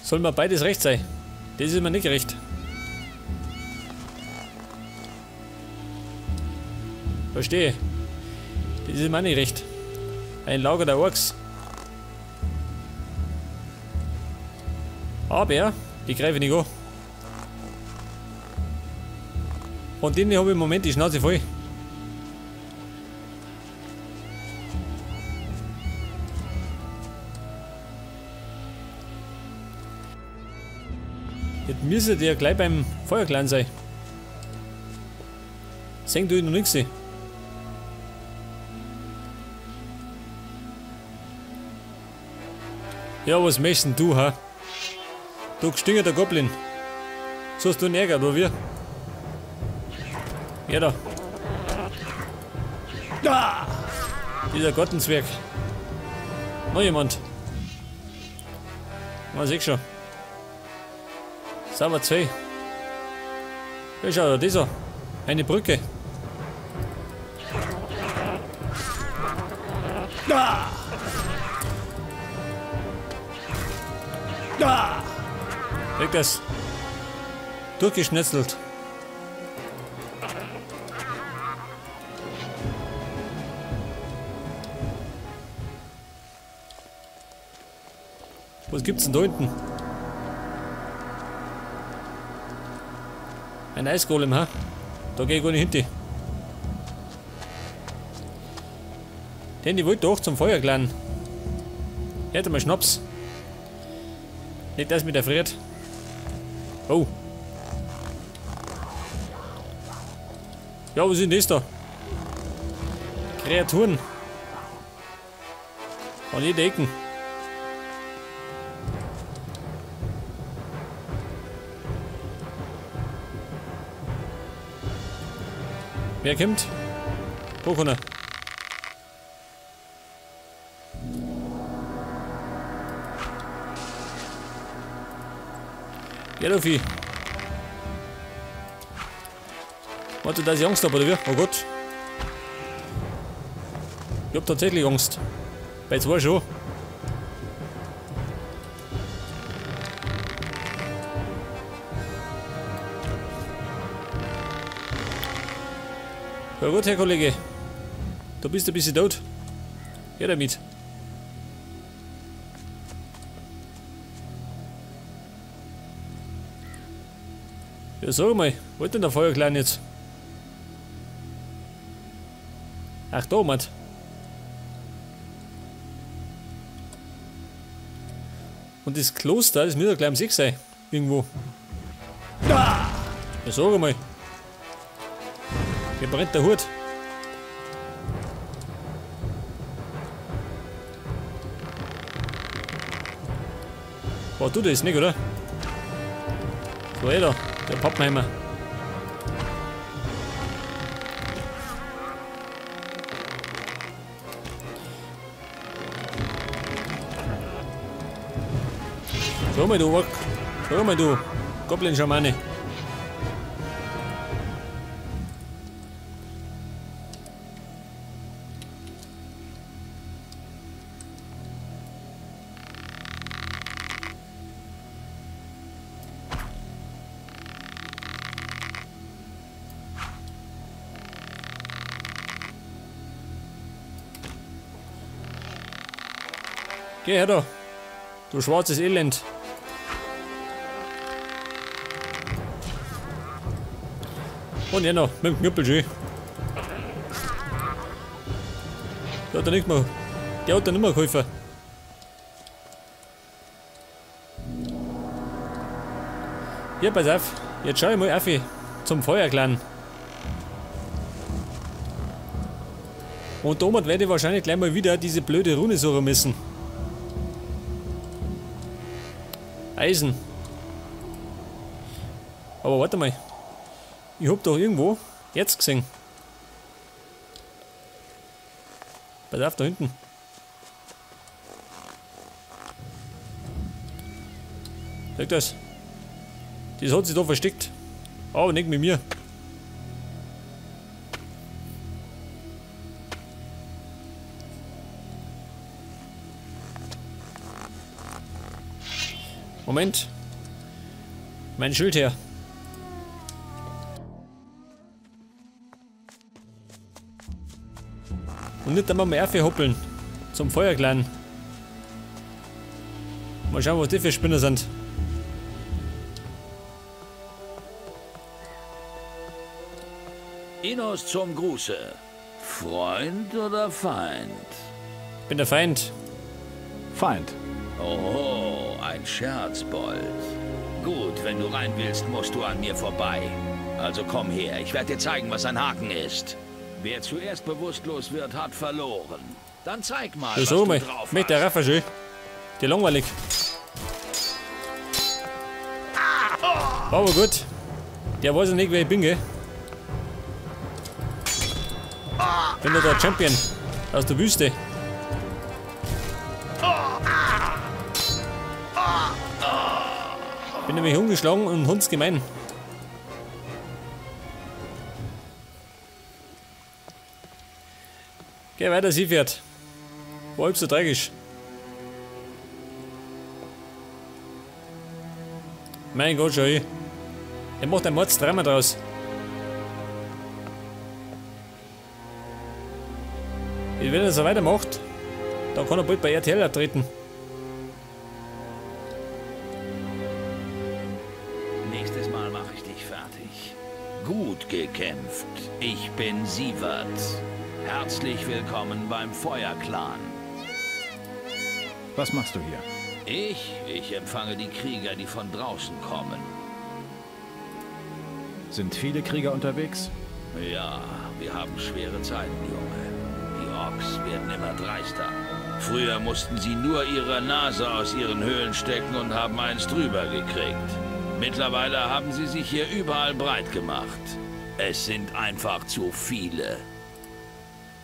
Soll mir beides recht sein? Das ist mir nicht recht. Verstehe. Das ist mir nicht recht. Ein Lager der Orks. Aber die greife ich nicht an. Von denen habe ich im Moment die Schnauze voll. Jetzt müsste der gleich beim Feuerclan sein. Sehen du noch nichts. Ja, was möchtest du, ha? Du gestingerter Goblin. So hast du einen Ärger, oder wir? Ja, da. Da! Dieser Gottenzwerg. Noch jemand. Man sieht schon. Sauber zwei. Ja, schau, da ist er. Eine Brücke. Da! Da! Weg das. Durchgeschnetzelt. Was gibt's denn da hinten? Ein Eisgolem, ha? Da geh ich gar nicht hin. Denn ich wollte doch zum Feuerclan. Hätte mal Schnaps. Nicht das mit der friert. Oh. Ja, was ist denn das da? Kreaturen. An jeder Ecken. Wer kommt? Kokona. Ja, du Vieh. Warte, dass ich Angst habe, oder wie? Oh Gott. Ich hab tatsächlich Angst. Bei zwei schon. Ja gut, Herr Kollege. Du bist ein bisschen tot. Ja, damit. Ja, sag mal, wo ist denn der Feuerclan jetzt? Ach, da, Mann. Und das Kloster, das muss ja gleich am See sein. Irgendwo. Ja, sag mal. Mir brennt der Hut. Boah, du das nicht, oder? Das war eh da, der Pappenheimer. Schau mal, du Ork. Schau mal, du Goblin-Schamane. Geh her da, du schwarzes Elend. Und ja noch, mit dem Knüppel schön. Der hat da nicht mehr, der hat da nicht mehr geholfen. Ja, pass auf, jetzt schau ich mal auf zum Feuerclan. Und damit werde ich wahrscheinlich gleich mal wieder diese blöde Rune suchen müssen. Eisen. Aber warte mal. Ich hab doch irgendwo jetzt gesehen. Pass auf, da hinten. Sag das. Das hat sich da versteckt. Aber nicht mit mir. Moment. Mein Schild her. Und nicht einmal mehr hoppeln. Zum Feuerclan. Mal schauen, was die für Spinner sind. Innos zum Gruße. Freund oder Feind? Ich bin der Feind. Feind. Oh, ein Scherzbold. Gut, wenn du rein willst, musst du an mir vorbei. Also komm her, ich werde dir zeigen, was ein Haken ist. Wer zuerst bewusstlos wird, hat verloren. Dann zeig mal, was so, du drauf mit der hast. Raffa schön. Die langweilig. Aber gut. Der weiß ja nicht, wer ich bin, gell? Bin doch der Champion aus der Wüste. Bin nämlich umgeschlagen und hundsgemein. Geh weiter, Siegfried. War halb so tragisch. Mein Gott, schau ich. Der macht ein Mordsdrama draus. Wenn er so weitermacht, dann kann er bald bei RTL auftreten. Nächstes Mal mache ich dich fertig. Gut gekämpft. Ich bin Sievert. Herzlich willkommen beim Feuerclan. Was machst du hier? Ich empfange die Krieger, die von draußen kommen. Sind viele Krieger unterwegs? Ja, wir haben schwere Zeiten, Junge. Die Orks werden immer dreister. Früher mussten sie nur ihre Nase aus ihren Höhlen stecken und haben eins drüber gekriegt. Mittlerweile haben sie sich hier überall breit gemacht. Es sind einfach zu viele.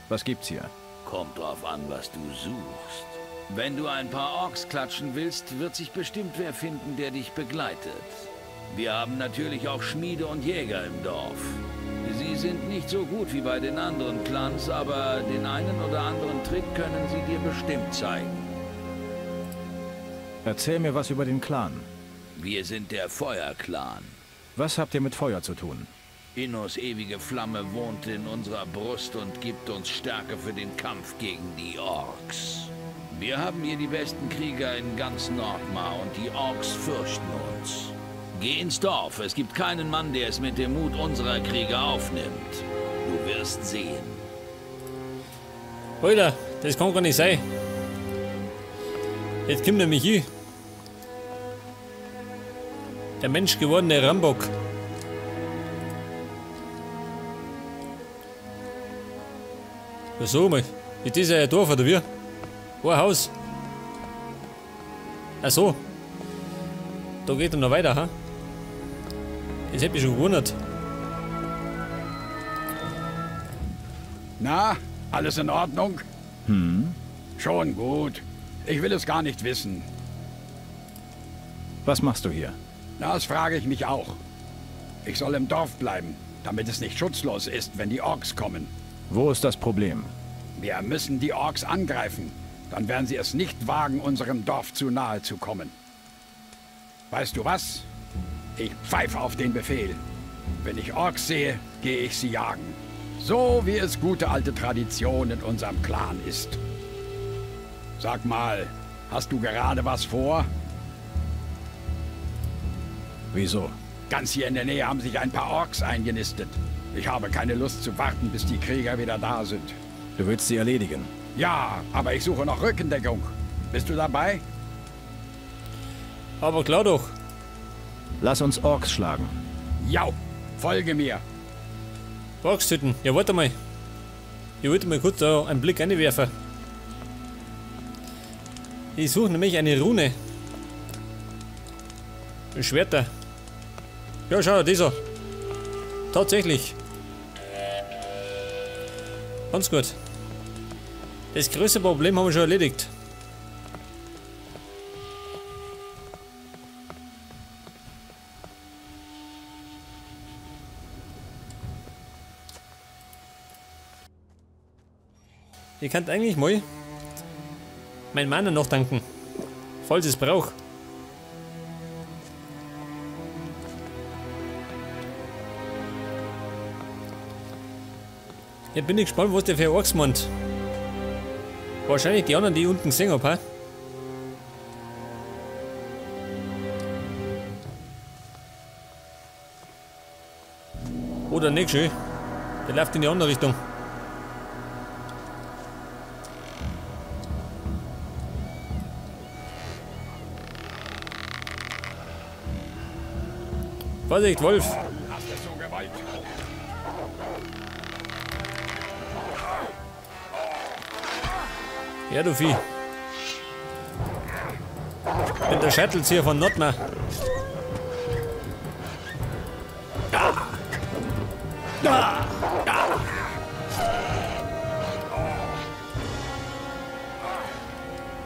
Was gibt's hier? Kommt drauf an, was du suchst. Wenn du ein paar Orks klatschen willst, wird sich bestimmt wer finden, der dich begleitet. Wir haben natürlich auch Schmiede und Jäger im Dorf. Sie sind nicht so gut wie bei den anderen Clans, aber den einen oder anderen Trick können sie dir bestimmt zeigen. Erzähl mir was über den Clan. Wir sind der Feuerclan. Was habt ihr mit Feuer zu tun? Innos ewige Flamme wohnt in unserer Brust und gibt uns Stärke für den Kampf gegen die Orks. Wir haben hier die besten Krieger in ganz Nordmar und die Orks fürchten uns. Geh ins Dorf, es gibt keinen Mann, der es mit dem Mut unserer Krieger aufnimmt. Du wirst sehen. Alter, das kann gar nicht sein. Jetzt kommt nämlich ich. Der menschgewordene Rambock. Ja, so mal. Ist das ein Dorf oder wie? Ein Haus. Ach so. Da geht er noch weiter, ha? Das hätte mich schon gewundert. Na, alles in Ordnung? Hm? Schon gut. Ich will es gar nicht wissen. Was machst du hier? Das frage ich mich auch. Ich soll im Dorf bleiben, damit es nicht schutzlos ist, wenn die Orks kommen. Wo ist das Problem? Wir müssen die Orks angreifen. Dann werden sie es nicht wagen, unserem Dorf zu nahe zu kommen. Weißt du was? Ich pfeife auf den Befehl. Wenn ich Orks sehe, gehe ich sie jagen. So wie es gute alte Tradition in unserem Clan ist. Sag mal, hast du gerade was vor? Wieso? Ganz hier in der Nähe haben sich ein paar Orks eingenistet. Ich habe keine Lust zu warten, bis die Krieger wieder da sind. Du willst sie erledigen? Ja, aber ich suche noch Rückendeckung. Bist du dabei? Aber klar doch. Lass uns Orks schlagen. Jau, folge mir. Orks töten. Ja, warte mal. Ich wollte mal kurz da einen Blick reinwerfen. Ich suche nämlich eine Rune. Ein Schwerter. Ja, schau, dieser. Tatsächlich. Ganz gut. Das größte Problem haben wir schon erledigt. Ihr könnt eigentlich mal mein Mana noch danken, falls es braucht. Jetzt bin ich gespannt, was der für Orks meint. Wahrscheinlich die anderen, die ich unten gesehen habe, hä? Oder nicht schön. Der läuft in die andere Richtung. Vorsicht, Wolf! Hast du so gewollt? Ja, du Vieh. Ich bin der Scheitelzieher von Nordmar.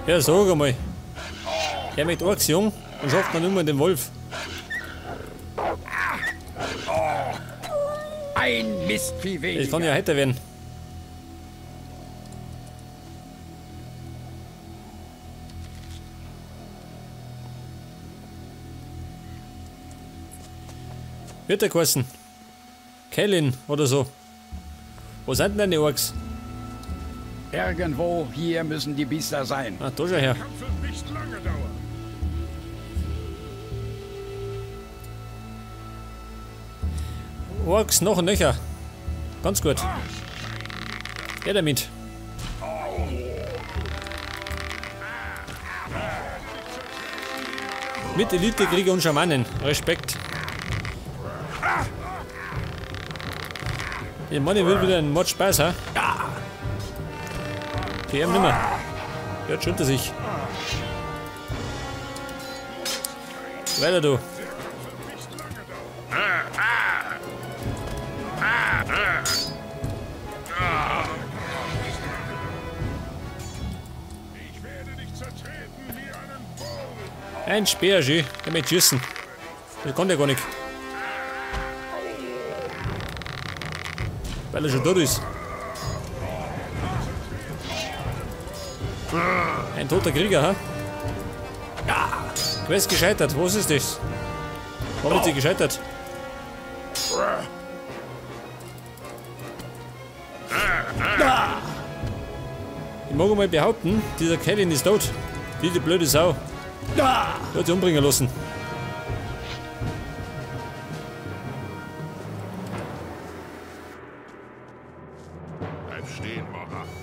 Ja, sag einmal. Er möchte Orks jung und schafft dann immer den Wolf. Ein Mistvieh weniger. Das kann ja heiter werden. Wird der geheißen? Kellen oder so. Wo sind denn deine Orks? Irgendwo hier müssen die Biester sein. Ah, da schau her. Der Kampf wird nicht lange dauern. Orks noch und nöcher. Ganz gut. Ja, damit. Mit Elite-Krieger und Schamanen. Respekt. Ich meine, ich will wieder einen Mod Spaß, ha? Die haben nimmer. Der hat schon unter sich. Weiter, du. Ein Speer, schön. Der mit schießen. Das kann der gar nicht. Weil er schon tot ist. Ein toter Krieger, ha? Quest gescheitert. Was ist das? Warum ist sie gescheitert? Ich mag mal behaupten, dieser Kevin ist tot. Diese blöde Sau. Der hat sich umbringen lassen.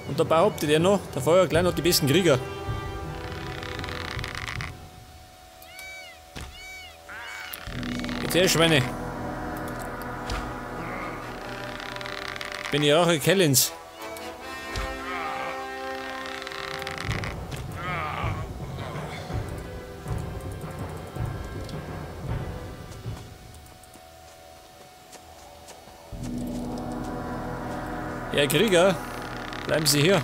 Und da behauptet er noch, der Feuerklein hat die besten Krieger. Jetzt her, Schweine. Bin ich auch Kellins. Herr Krieger, bleiben Sie hier.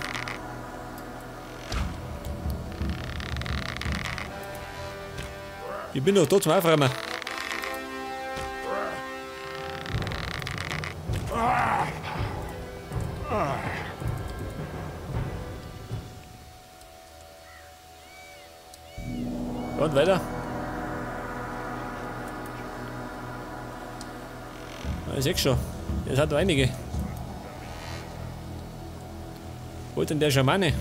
Ich bin doch da zum Aufräumen. Und weiter. Ich sehe schon. Es hat noch einige. Wo ist denn der Schamane?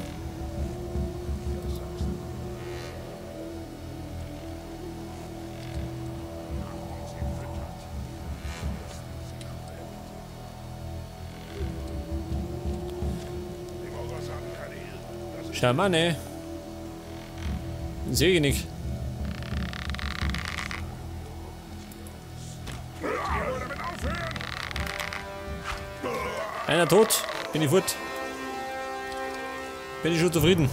Schamane? Den sehe ich nicht. Einer tot, bin ich fort. Bin ich schon zufrieden.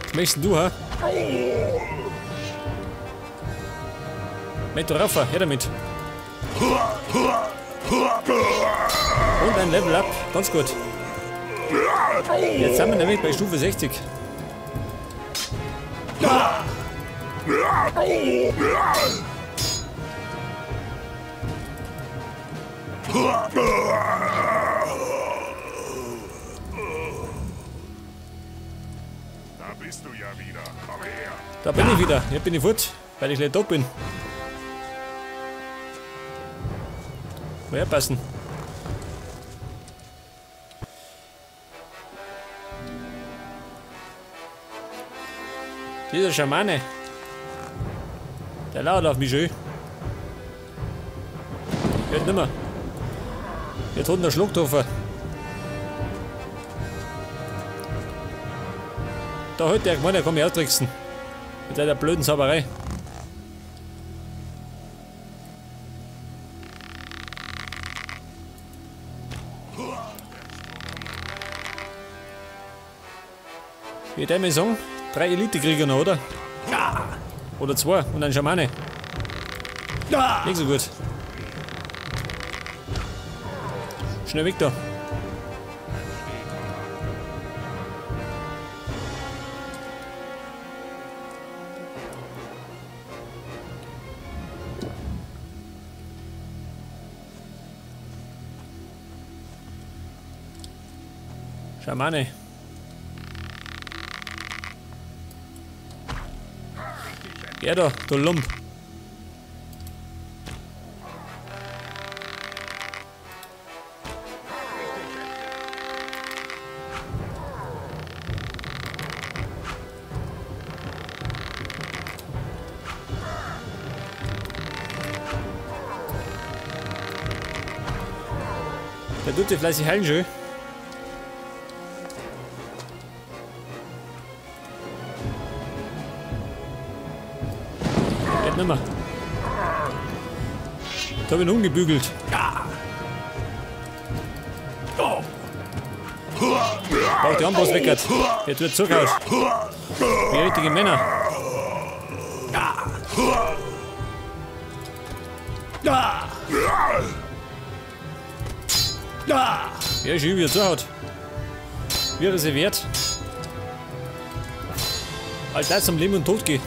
Was möchtest du, ha? Mit Raffa, her damit. Und ein Level Up, ganz gut. Jetzt sind wir nämlich bei Stufe 60. Da bist du ja wieder. Komm her. Da bin ich wieder. Jetzt bin ich fort, weil ich nicht tot bin. Vorherpassen. Dieser Schamane. Der lauert auf mich schön. Geht nimmer. Jetzt hat er Schluck getroffen. Da hat der gemeint, er kann mich austricksen. Mit seiner blöden Zauberei. Wie der mir sagen, 3 Elite-Krieger noch, oder? Oder 2 und ein Schamane. Nicht so gut. Schnell weg da. Schamane. Ja da, du Lump. Der tut sich fleißig heilen schön. Geht nimmer. Da hab ich ihn umgebügelt. Braucht die Armbrust weg. Jetzt wird zugehauen. Wie richtige Männer. Ja, schön, wie er zuhaut. Wie er sich wehrt. Alter, zum Leben und Tod geht.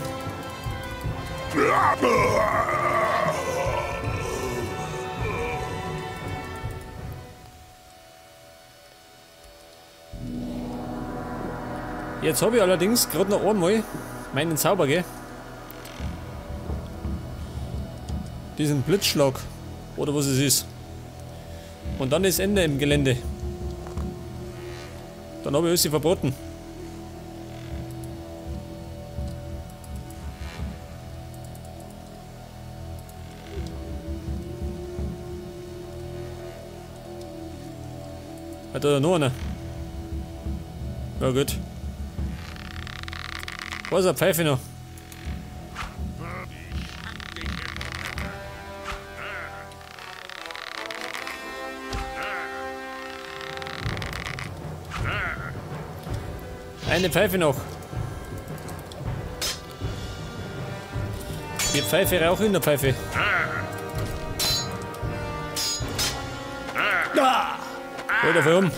Jetzt habe ich allerdings gerade noch einmal meinen Zauber, gell? Diesen Blitzschlag. Oder was es ist. Und dann ist Ende im Gelände. Dann habe ich alles verboten. Hat da noch einer? Ja gut. Was ist eine Pfeife noch? Eine Pfeife noch. Die Pfeife rauche in der Pfeife. Hol dafür um.